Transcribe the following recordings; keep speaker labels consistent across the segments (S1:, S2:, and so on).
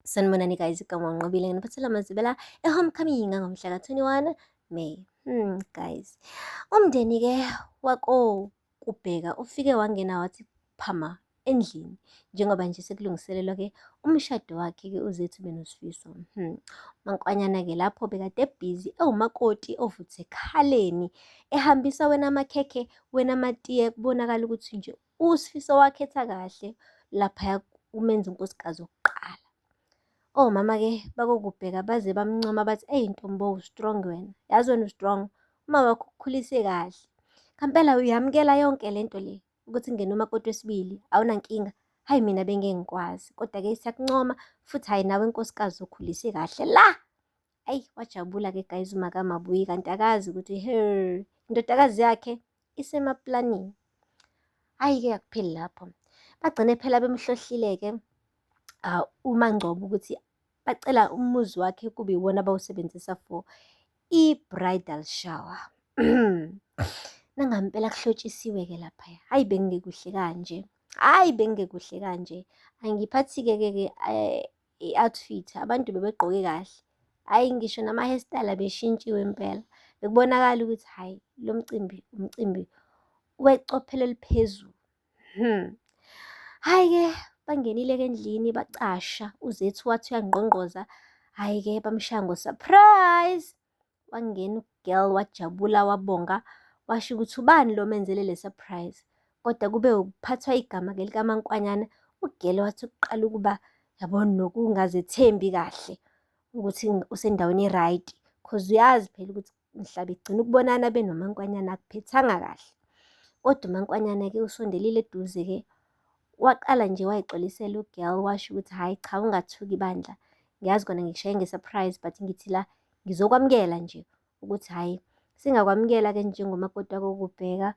S1: Sanibonani guys, igama uNqobile nginiphathela amazibela e-homecoming ngomhla ka-21 May. Guys, umndeni-ke wakoKubheka ufike wangena wathi phama endlini njengoba nje sekulungiselelwa-ke umshado wakhe-ke uZethu benoSifiso. Mankwanyana-ke lapho bekade ebhizi ewumakoti ovuthe ekhaleni ehambisa wena amakhekhe wena amatiye kubonakala ukuthi nje uSifiso wakhetha kahle laphaya umenza unkosikazi wokuqala. Omama-ke bakokubheka baze bamncoma bathi, eyi ntombo u-strong wena, yazi wena u-strong, uma wakho ukukhulise kahle. Ngampela uyamukela yonke lento le ukuthi kungene umakoti wesibili, awunankinga. Hhayi mina bengeke ngikwazi, kodwa-ke siyakuncoma futhi hhayi nawe nkosikazi ukhulise kahle la. Ayi wajabula-ke guys uMakaMabuyi kanti akazi ukuthi he indodakazi yakhe isemaplanini. Hhayi-ke akupheli lapho. Bagcine phela bemhlohlile-ke uMaNgcobo ukuthi bacela umuzi wakhe kube iwona abawusebenzisa for i-bridal shower. Nangampela kuhlotshisiwe-ke laphaya. Hhayi bekungekuhle kanje, hhayi bekungekuhle kanje. Angiphathi-ke ke ke i-outfit, abantu bebegqoke kahle. Hhayi ngisho nama-hairstyle abeshintshiwe impela. Bekubonakala ukuthi hhayi lo mcimbi umcimbi wecophelo eliphezulu. Hhayi-ke bangenile-ke endlini bacasha, uZethu wathi uyangqongqoza, hhayi-ke bamshaya ngo-surprise. Wangena u-girl wajabula wabonga, washo ukuthi ubani lo omenzele le surprise. Kodwa kube ukuphathwa igama-ke likaMankwanyana, u-girl wathi ukuqala ukuba yabo nokungazethembi kahle ukuthi usendaweni e-right. Cause uyazi phela ukuthi mhla begcina ukubonana benoMankwanyana akuphethanga kahle. Kodwa uMankwanyana-ke usondelile eduze-ke, waqala nje wayixolisela u-girl washo ukuthi hhayi cha ungathuki bandla, ngiyazi kona ngikushaye nge-surprise but ngithi la ngizokwamukela nje ukuthi hhayi singakwamukela-ke njengomakoti wakokubheka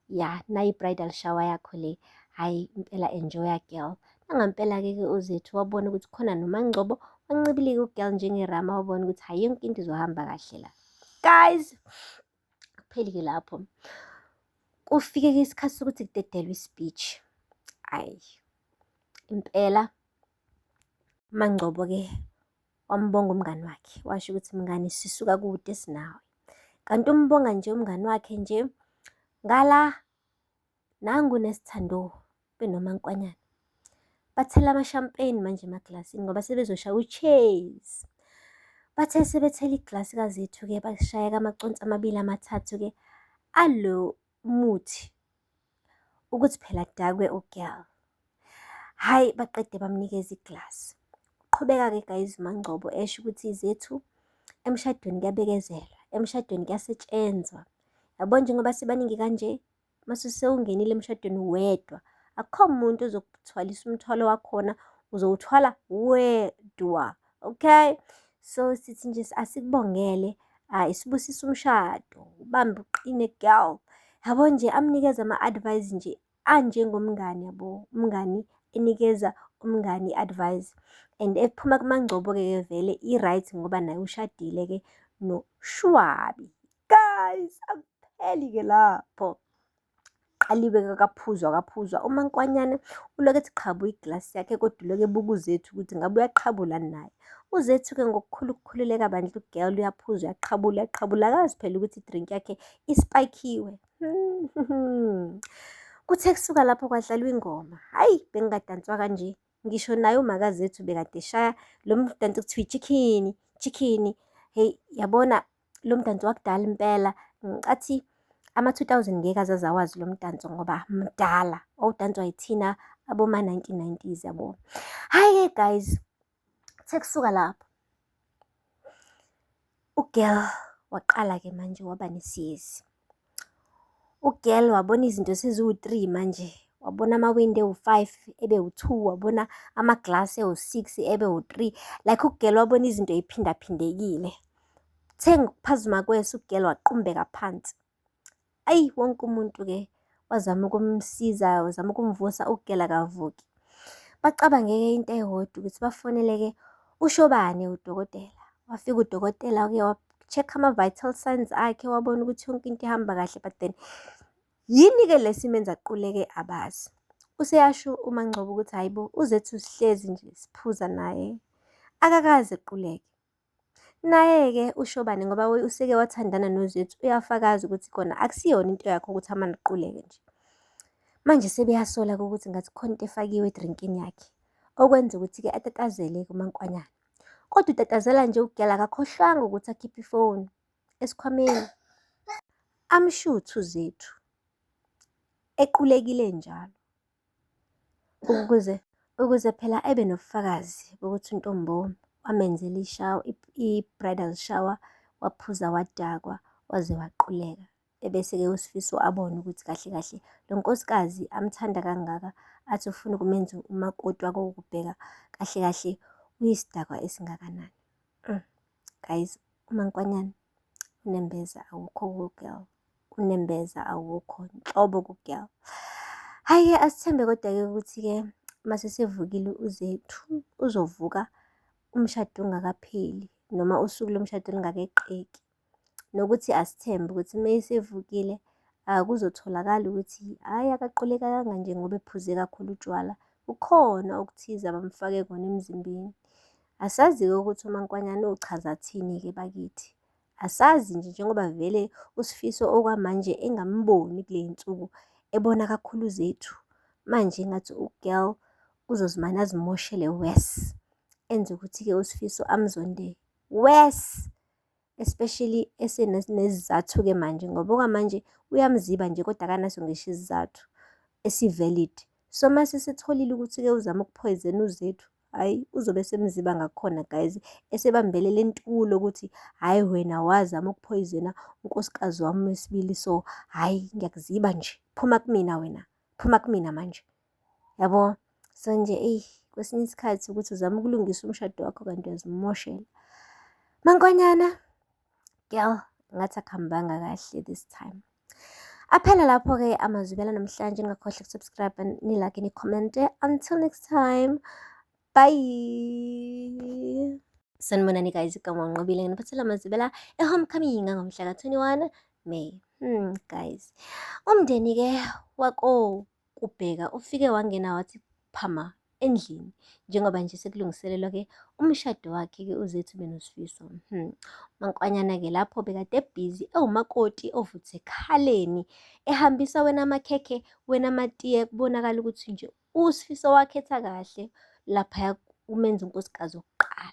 S1: ya nayi i-bridal shower yakho le, hhayi impela enjoy-a girl. Nangampela-ke ke uZethu wabona ukuthi khona noMaNgcobo wancibilika u-girl njengerama wabona ukuthi hhayi yonke into izohamba kahle la. Guys, akupheli-ke lapho. Kufike-ke isikhathi sokuthi kudedelwe i-speech. Ayi, impela uMaNgcobo-ke wambonga umngani wakhe, washo ukuthi mngani sisuka kude sinawe. Kanti umbonga nje umngani wakhe nje ngala nangu Nesithando benoMankwanyana. Bathela ama-champagne manje emaglasini ngoba sebezoshaya u-cheers. Bathe sebethela iglasi kaZethu-ke bashayeka amaconsi amabili amathathu-ke alo muthi ukuthi phela dakwe u-girl. Hhayi baqede bamnikeza iglasi. Uqhubeka-ke guys uMaNgcobo esho ukuthi Zethu emshadweni kuyabekezelwa, emshadweni kuyasetshenzwa. Yabo njengoba sibaningi kanje, mase sewungenile emshadweni wedwa, akukho muntu ozokuthwalisa umthwalo wakhona, uzowuthwala wedwa. Okay? So sithi nje asikubongele, isibusise umshado, ubambe uqine girl. Yabo nje amnikeze ama-advice nje anjengomngani yabo, umngani enikeza umngani i-advice and ephuma kuMaNgcobo-ke ke vele i-right ngoba naye ushadile-ke noShwabi. Guys, akupheli-ke lapho. Qaliwe-ke kaphuzwa kaphuzwa, uMankwanyane ulokhu ethi qhabu iglasi yakhe kodwa ulokhu ebuka uZethu ukuthi ngabe uyaqhabula naye. UZethu-ke ngokukhulu ukukhululeka bandla u-girl uyaphuza uyaqhabula uyaqhabula akazi phela ukuthi i-drink yakhe ispayikhiwe. Kuthe kusuka lapho kwadlalwa ingoma, hhayi bekungadanswa kanje. Ngisho naye umakaZethu bekade eshaya lo mdanso okuthiwa i-chicken, chicken. Hheyi yabona lo mdanso wakudala impela, ngicathi ama-2000 ngeke aze azawazi lo mdanso ngoba mdala, wawudanswa yithina aboma-1990s yabo. Hhayi-ke guys, kuthe kusuka lapho u-girl waqala-ke manje waba nesiyezi. U-girl wabona izinto seziwu-three manje, wabona amawindi ewu-five ebe wu-two, wabona amaglasi ewu-six ebe wu-three. Like u-girl wabona izinto ey'phindaphindekile. Kuthe ngokuphazima kweso u-girl waqumbeka phansi. Ayi wonke umuntu-ke wazama ukumsiza, wazama ukumvusa u-girl akavuki. Bacabange-ke into eyodwa ukuthi bafonele-ke uShobane udokotela. Wafika udokotela-ke wa-check-a ama-vital signs akhe wabona ukuthi yonke into ihamba kahle but then yini-ke le esimenza aquleke abazi. Useyasho uMaNgcobo ukuthi hhayi bo, uZethu sihlezi nje siphuza naye, akakaze equleke. Naye-ke uShobane ngoba useke wathandana noZethu uyafakaza ukuthi kona akusiyona into yakhe ukuthi amane aquleke nje. Manje sebeyasola-ke ukuthi ngathi khona into efakiwe edrinkini yakhe, okwenza ukuthi-ke atatazele-ke uMaNkwanyana. Kodwa utatazela nje ugela akakhohlwanga ukuthi akhiphe ifoni esikhwameni, amshuthe uZethu equlekile njalo. Ukuze phela ebe nobufakazi bokuthi uNtombo wamenzela i-bridal shower, waphuza wadakwa, waze waquleka. Ebese-ke uSifiso abone ukuthi kahle kahle lo nkosikazi amthanda kangaka athi ufuna ukumenza umakoti wakokubheka kahle kahle uyisidakwa esingakanani. Guys, uMaNkwanyana unembeza awukho ku-girl. Unembeza awukho nhlobo ku-girl. Hhayi-ke asithembe kodwa-ke ukuthi-ke mase sevukile uZethu uzovuka umshado ungakapheli noma usuku lomshado lungakeqeki. Nokuthi asithembe ukuthi uma esevukile akuzotholakala ukuthi hhayi akaqulekanga nje ngoba ephuze kakhulu utshwala. Kukhona okuthize abamfake kona emzimbeni. Asazi-ke ukuthi uMaNkwanyana uchaza athini-ke bakithi. Asazi nje njengoba vele uSifiso okwamanje engamboni kuley'nsuku ebona kakhulu uZethu. Manje ngathi u-girl uzozimane azimoshele worse. Enze ukuthi-ke uSifiso amzonde worse. Especially esenesizathu-ke manje ngoba okwamanje uyamziba nje kodwa akanaso ngisho isizathu esi-valid. So mase esetholile ukuthi-ke uzama ukuphoyizena uZethu, hhayi uzobe esemziba ngakhona guys, esebambelela entulo ukuthi hhayi wena wazama ukuphoyizena unkosikazi wami wesibili so hhayi ngiyakuziba nje, phuma kumina wena, phuma kumina manje. Yabo? So nje eyi kwesinye isikhathi ukuthi uzama ukulungisa umshado wakho kanti uyazimoshela. MaNkwanyana, girl, ngathi akuhambanga kahle this time. Aphela lapho-ke amazwibela namhlanje, ningakhohlwa uku-subscribe, ni-like, ni-comment. Until next time, bye. Sanibonani guys, igama uNqobile nginiphathela amazwibela e-homecoming ngomhla ka-21 May. Guys, umndeni-ke wako Kubheka ufike wangena wathi phama endlini njengoba nje sekulungiselelwa-ke umshado wakhe-ke uZethu benoSifiso. MaNkwanyana-ke lapho bekade ebhizi ewumakoti ovuthe ekhaleni ehambisa wena amakhekhe wena amatiye kubonakala ukuthi nje uSifiso wakhetha kahle laphaya umenza unkosikazi wokuqala.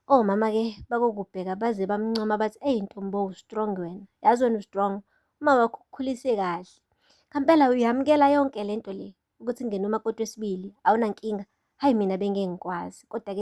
S1: Omama-ke bakokubheka baze bamncoma bathi, eyi ntombo u-strong wena, yazi wena u-strong, uma wakho ukukhulise kahle. Ngampela uyamukela yonke lento le ukuthi ngene umakoti wesibili, awunankinga. Hhayi mina bengeke ngikwazi kodwa-ke.